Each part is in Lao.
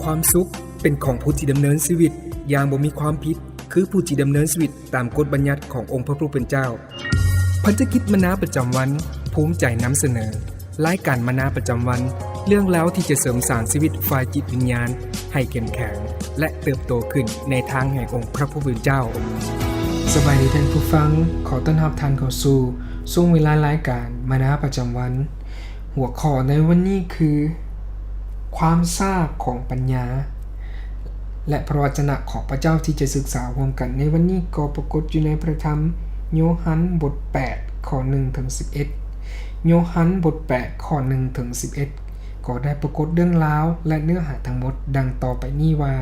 ຄວາມສຸກເປັນຂອງຜູ້ທີ່ດຳເນີນຊີວິດຢ່າງບໍ່ມີຄວາມຜິດ ຄືຜູ້ທີ່ດຳເນີນຊີວິດຕາມກົດບັນຍັດຂອງອົງພະຜູ້ເປັນເຈົ້າ. ພັນທະກິດມະນາປະຈຳວັນ ພູມໃຈນຳສະເໜີ ລາຍການມະນາປະຈຳວັນ, ເລື່ອງລາວທີ່ຈະເສີມສ້າງຊີວິດຝ່າຍຈິດວິນຍານໃຫ້ເຂັ້ມແຂງ ແລະ ເຕີບໂຕຂຶ້ນໃນທາງແຫ່ງອົງພະຜູ້ເປັນເຈົ້າ. ສະບາຍດີທ່ານຜູ້ຟັງ, ຂໍຕ້ອນຮັບທ່ານເຂົ້າສູ່ຊ່ວງເວລາລາຍການມະນາປະຈຳວັນ. ຫົວຂໍ້ໃນວັນນີ້ຄື ຄວາມຊ້າຂອງປັນຍາ ແລະ ພະວະຈະນະຂອງພະເຈົ້າທີ່ຈະສຶກສາຮ່ວມກັນໃນວັນນີ້ກໍປາກົດຢູ່ໃນພະທຳໂຍຮັນບົດແປດ ຂໍ້ໜຶ່ງເຖິງສິບເອັດ, ໂຍຮັນບົດແປດ ຂໍ້ໜຶ່ງເຖິງສິບເອັດ ກໍໄດ້ປາກົດເລື່ອງລາວ ແລະ ເນື້ອຫາທັງໝົດດັ່ງຕໍ່ໄປນີ້ວ່າ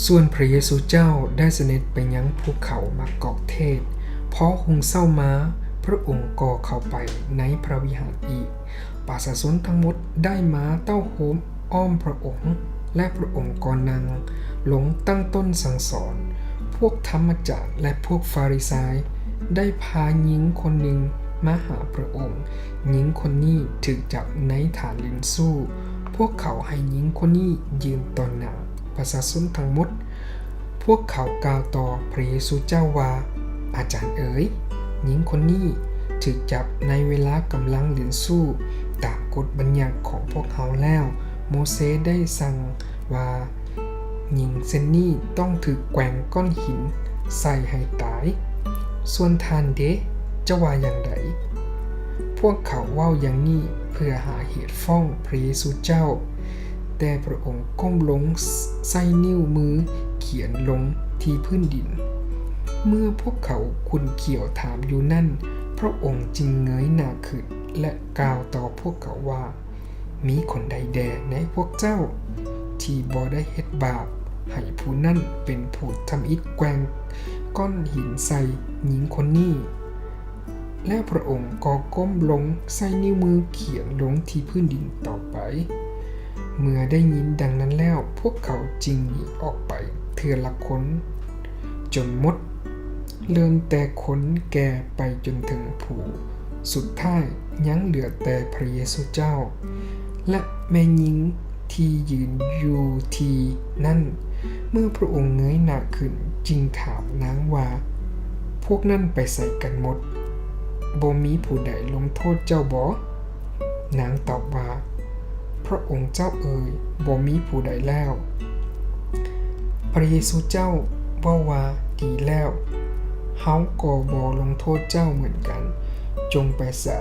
ສ່ວນພະເຢຊູເຈົ້າໄດ້ສະເດັດໄປຍັງພູເຂົາໝາກກອກເທດ. ພໍຮຸ່ງເຊົ້າມາ, ພະອົງກໍເຂົ້າໄປໃນພະວິຫານອີກ. ປະຊາຊົນທັງໝົດໄດ້ມາເຕົ້າໂຮມອ້ອມພະອົງ, ແລະ ພະອົງກໍນັ່ງລົງຕັ້ງຕົ້ນສັ່ງສອນ. ພວກທຳມະຈານ ແລະ ພວກຟາຣິຊາຍໄດ້ພາຍິງຄົນໜຶ່ງມາຫາພະອົງ. ຍິງຄົນນີ້ຖືກຈັບໃນຖານຫຼິ້ນຊູ້. ພວກເຂົາໃຫ້ຍິງຄົນນີ້ຢືນຕໍ່ໜ້າປະຊາຊົນທັງໝົດ. ພວກເຂົາກ່າວຕໍ່ພະເຢຊູເຈົ້າວ່າ, ອາຈານເອີຍ, ຍິງຄົນນີ້ຖືກຈັບໃນເວລາກຳລັງຫຼິ້ນຊູ້. ຕາມກົດບັນຍັດຂອງພວກເຮົາແລ້ວ, ໂມເຊໄດ້ສັ່ງວ່າ ຍິງເຊັ່ນນີ້ຕ້ອງຖືກແກວ່ງກ້ອນຫີນໃສ່ໃຫ້ຕາຍ. ສ່ວນທ່ານເດ, ເຈົ້າວ່າຢ່າງໃດ? ພວກເຂົາເວົ້າຢ່າງນີ້ເພື່ອຫາເຫດຟ້ອງພະເຢຊູເຈົ້າ, ແຕ່ພະອົງກົ້ມລົງໃຊ້ນິ້ວມືຂຽນລົງທີ່ພື້ນດິນ. ເມື່ອພວກເຂົາຂຸ້ນຂ້ຽວຖາມຢູ່ນັ້ນ, ພະອົງຈຶ່ງເງີຍໜ້າຂຶ້ນ ແລະ ກ່າວຕໍ່ພວກເຂົາວ່າ, ມີຄົນໃດແດ່ໃນພວກເຈົ້າທີ່ບໍ່ໄດ້ເຮັດບາບ, ໃຫ້ຜູ້ນັ້ນເປັນຜູ້ທຳອິດແກວ່ງກ້ອນຫີນໃສ່ຍິງຄົນນີ້. ແລ້ວພະອົງກໍກົ້ມລົງໃຊ້ນິ້ວມືຂຽນລົງທີ່ພື້ນດິນຕໍ່ໄປ. ເມື່ອໄດ້ຍິນດັ່ງນັ້ນແລ້ວ, ພວກເຂົາຈຶ່ງໜີອອກໄປເທື່ອລະຄົນ ຈົນໝົດ, ເລີ່ມແຕ່ຄົນແກ່ໄປຈົນເຖິງຜູ້ສຸດທ້າຍ, ຍັງເຫຼືອແຕ່ພະເຢຊູເຈົ້າ ແລະ ແມ່ຍິງທີ່ຢືນຢູ່ທີ່ນັ້ນ. ເມື່ອພະອົງເງີຍໜ້າຂຶ້ນ, ຈຶ່ງຖາມນາງວ່າ, ພວກນັ້ນໄປໃສກັນໝົດ? ບໍ່ມີຜູ້ໃດລົງໂທດເຈົ້າບໍ? ນາງຕອບວ່າ, ພະອົງເຈົ້າເອີຍ, ບໍ່ມີຜູ້ໃດແລ້ວ. ພະເຢຊູເຈົ້າເວົ້າວ່າ, ດີແລ້ວ, ເຮົາກໍບໍ່ລົງໂທດເຈົ້າເໝືອນກັນ. ຈົ່ງໄປສາ,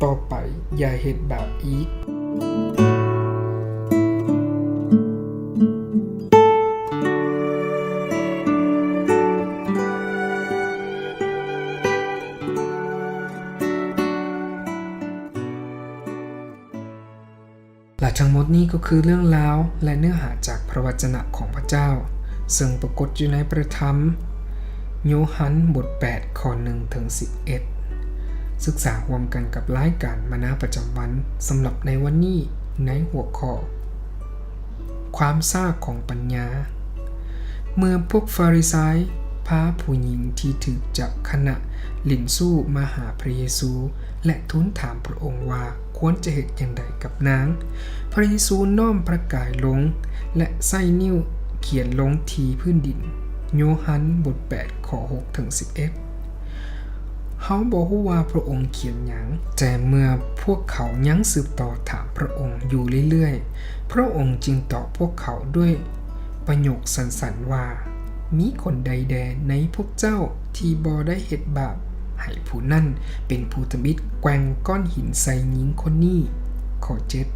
ຕໍ່ໄປຢ່າເຮັດບາບອີກ. ແລະ ທັງໝົດນີ້ກໍຄືເລື່ອງລາວ ແລະ ເນື້ອຫາຈາກພະວະຈະນະຂອງພະເຈົ້າ, ເຊິ່ງປາກົດຢູ່ໃນພະທຳໂຍຮັນບົດແປດ ຂໍ້ໜຶ່ງເຖິງສິບເອັດ. ສຶກສາຮ່ວມກັນກັບລາຍການມານາປະຈຳວັນ ສຳລັບໃນວັນນີ້ ໃນຫົວຂໍ້ ຄວາມຊ້າຂອງປັນຍາ. ເມື່ອພວກຟາຣິຊາຍພາຜູ້ຍິງທີ່ຖືກຈັບຂະນະຫຼິ້ນຊູ້ມາຫາພະເຢຊູ ແລະ ທູນຖາມພະອົງວ່າຄວນຈະເຮັດຢ່າງໃດກັບນາງ, ພະເຢຊູນ້ອມພະກາຍລົງ ແລະ ໃຊ້ນິ້ວຂຽນລົງທີ່ພື້ນດິນ. ໂຍຮັນບົດແປດ ຂໍ້ຫົກເຖິງສິບເອັດ. ເຮົາບໍ່ຮູ້ວ່າພະອົງຂຽນຫຍັງ, ແຕ່ເມື່ອພວກເຂົາຍັງສືບຕໍ່ຖາມພະອົງຢູ່ເລື້ອຍໆ, ພະອົງຈຶ່ງຕອບພວກເຂົາດ້ວຍປະໂຫຍກສັ້ນໆວ່າ, ມີຄົນໃດແດ່ໃນພວກເຈົ້າທີ່ບໍ່ໄດ້ເຮັດບາບ, ໃຫ້ຜູ້ນັ້ນເປັນຜູ້ທຳອິດແກວ່ງກ້ອນຫີນໃສ່ຍິງຄົນນີ້. ຂໍ້ເຈັດ.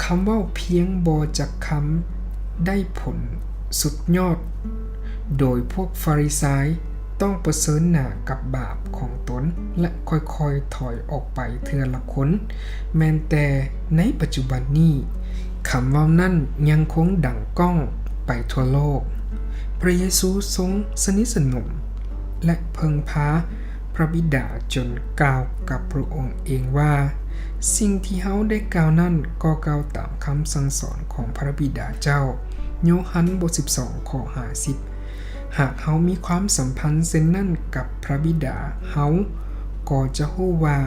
ຄຳເວົ້າພຽງບໍ່ຈັກຄຳໄດ້ຜົນສຸດຍອດ, ໂດຍພວກຟາຣິຊາຍຕ້ອງປະເຊີນໜ້າກັບບາບຂອງຕົນ ແລະ ຄ່ອຍໆຖອຍອອກໄປເທື່ອລະຄົນ. ແມ່ນແຕ່ໃນປັດຈຸບັນນີ້, ຄຳເວົ້ານັ້ນຍັງຄົງດັງກ້ອງໄປທົ່ວໂລກ. ພະເຢຊູຊົງສະໜິດສະໜົມ ແລະ ເພິ່ງພາ ພຣະບິດາຈົນກ່າວກັບພຣະອົງເອງວ່າ, ສິ່ງທີ່ເຮົາໄດ້ກ່າວນັ້ນກໍກ່າວຕາມຄຳສັ່ງສອນຂອງພຣະບິດາເຈົ້າ. ໂຍຮັນ ບົດສິບສອງ ຂໍ້ຫ້າສິບ. ຫາກເຮົາມີຄວາມສຳພັນເຊັ່ນນັ້ນກັບພຣະບິດາ, ເຮົາກໍຈະຮູ້ວ່າ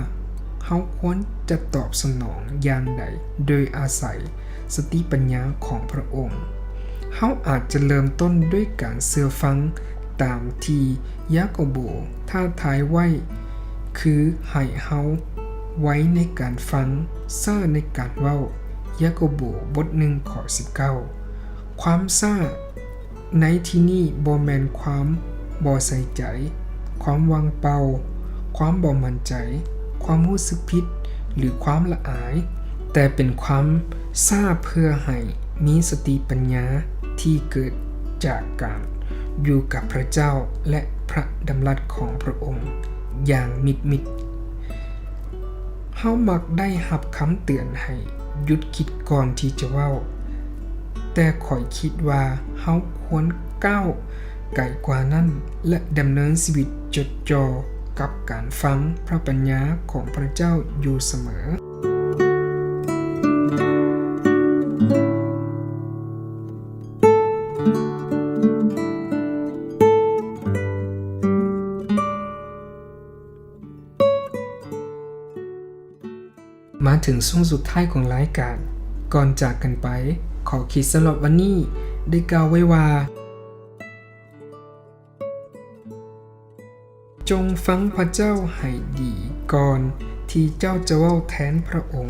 ເຮົາຄວນຈະຕອບສະໜອງຢ່າງໃດໂດຍອາໄສສະຕິປັນຍາຂອງພຣະອົງ. ເຮົາອາດຈະເລີ່ມຕົ້ນດ້ວຍການເຊື່ອຟັງຕາມທີ່ຍາໂກໂບທ້າທາຍໄວ້, ຄືໃຫ້ເຮົາໄວໃນການຟັງ, ຊ້າໃນການເວົ້າ. ຍາໂກໂບ ບົດໜຶ່ງ ຂໍ້ສິບເກົ້າ. ຄວາມຊ້າ ໃນທີ່ນີ້ບໍ່ແມ່ນຄວາມບໍ່ໃສ່ໃຈ, ຄວາມວ່າງເປົ່າ, ຄວາມບໍ່ໝັ້ນໃຈ, ຄວາມຮູ້ສຶກຜິດ ຫຼື ຄວາມລະອາຍ, ແຕ່ເປັນຄວາມຊ້າເພື່ອໃຫ້ມີສະຕິປັນຍາທີ່ເກີດຈາກການຢູ່ກັບພຣະເຈົ້າ ແລະ ພຣະດຳລັດຂອງພຣະອົງຢ່າງມິດໆ. ເຮົາມັກໄດ້ຮັບຄຳເຕືອນໃຫ້ຢຸດຄິດກ່ອນທີ່ຈະເວົ້າ, ແຕ່ຂ້ອຍຄິດວ່າເຮົາຄວນກ້າວໄກກວ່ານັ້ນ ແລະ ດຳເນີນຊີວິດຈົດຈ່ອກັບການຟັງພຣະປັນຍາຂອງພຣະເຈົ້າຢູ່ສະເໝີ. ມາເຖິງຊ່ວງສຸດທ້າຍຂອງລາຍການ, ກ່ອນຈາກກັນໄປ, ຂໍ້ຄິດສຳລັບວັນນີ້ໄດ້ກ່າວໄວ້ວ່າ, ຈົ່ງຟັງພຣະເຈົ້າໃຫ້ດີກ່ອນທີ່ເຈົ້າຈະເວົ້າແທນພຣະອົງ.